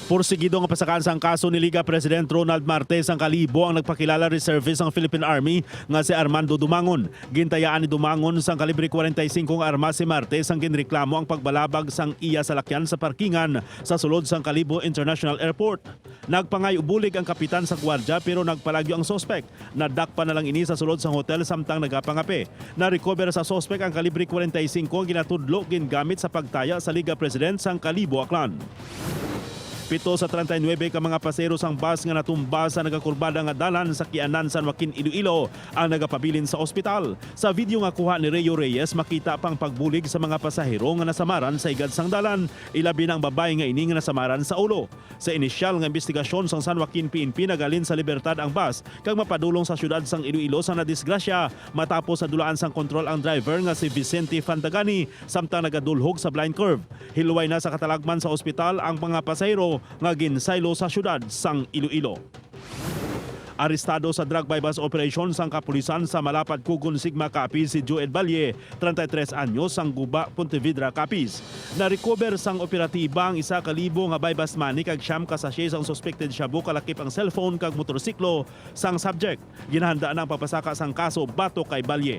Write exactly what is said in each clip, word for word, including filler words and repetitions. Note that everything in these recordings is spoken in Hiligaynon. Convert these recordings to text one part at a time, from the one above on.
Porsigido nga pasakaan sang kaso ni Liga President Ronald Marte sang Kalibo ang nagpakilala reservist sang Philippine Army nga si Armando Dumangon. Gintayaan ni Dumangon sang kalibre kwarenta y singko nga armas si Marte sang ginreklamo ang pagbalabag sang iya salakyan sa parkingan sa sulod sang Kalibo International Airport. Nagpangayo bulig ang kapitan sa gwardya pero nagpalagyo ang suspek. Nadakpan na lang ini sa sulod sang hotel samtang nagapangape. Na-recover sa suspek ang kalibre kwarenta y singko nga ginatudlo gingamit sa pagtaya sa Liga President sang Kalibo, Aklan. Pito sa treinta y nuebe ka mga pasahero sang bus nga natumba sa nagakurbada nga dalan sa Kianan, San Joaquin, Iloilo ang nagapabilin sa ospital. Sa video nga kuha ni Rio Reyes, makita pa ang pagbulig sa mga pasahero nga nasamaran sa higad sang dalan, ilabi na ang babayi nga ini nga nasamaran sa ulo. Sa inisyal nga imbestigasyon sang San Joaquin P N P, nagalin sa Libertad ang bus kag mapadulong sa siyudad sang Iloilo sang nadisgrasya matapos nadulaan sang kontrol ang driver nga si Vicente Fantagani samtang nagadulhog sa blind curve. Hilway na sa katalagman sa ospital ang mga pasahero nga ginsaylo sa siyudad sang Iloilo. Arestado sa drug buy-bust operation sang kapulisan sa Malapad, Cogon, Sigma, Capiz si Joel Valle, treinta y tres anyos, sang Guba, Pontevedra, Capiz. Na-recover sang operatiba ang isa ka libo nga buy-bust money kag siyam ka sachet sang suspected shabu, kalakip ang cellphone kag motorsiklo sang subject. Ginahanda na ang pagpasaka sang kaso batok kay Valle.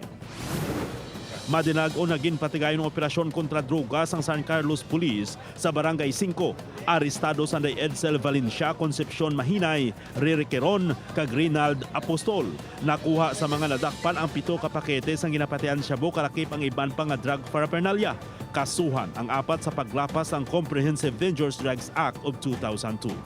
Madinagon nga ginpatigayon ang operasyon kontra droga sang San Carlos Police sa Barangay Singko. Arestado sanday Edsel Valencia, Concepcion Mahinay, Riri Queron, kag Reynald Apostol. Nakuha sa mga nadakpan ang pito ka pakete sang ginapatihan shabu, kalakip ang iban pa nga drug paraphernalia. Kasuhan ang apat sa paglapas sang Comprehensive Dangerous Drugs Act of two thousand two.